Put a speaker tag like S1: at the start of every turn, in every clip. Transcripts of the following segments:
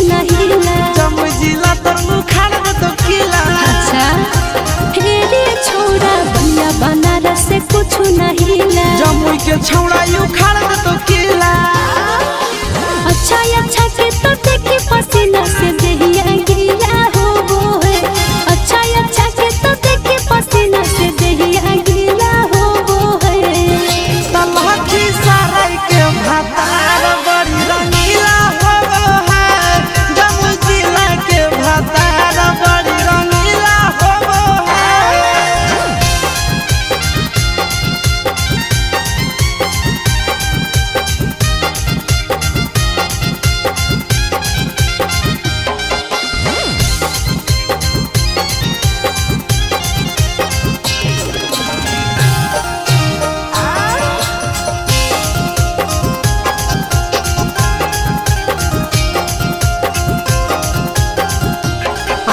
S1: नहीं ला।
S2: जमुई जिला तोर उखाड़ दे तो किला।
S1: अच्छा हे रे छोड़ा बलिया बनारस से कुछ नहीं ला।
S2: जमुई के छौड़ा उखाड़ दे तो किला।
S1: अच्छा अच्छा के तो देखे पसीना से देहिया गीला हो वो है। अच्छा अच्छा के तो देखे पसीना से देहिया गीला हो वो है।
S2: तलहकी सराय के भातार बड़ी रंगीला होबो है। जमुई जिला के भातार बड़ी रंगीला होबो है।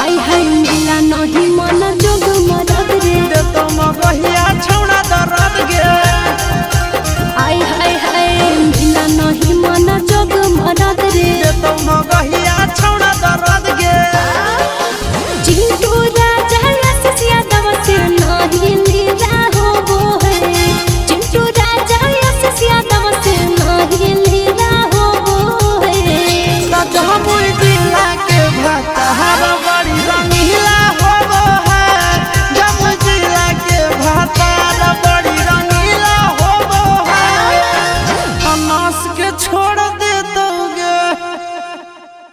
S1: आई हाय मिला नहीं मन जोग मरद रे।
S2: दे तो मगहिया छौड़ा दरद गे।
S1: आई हाय हाय मिला नहीं मन जोग मरद रे।
S2: दे तो मग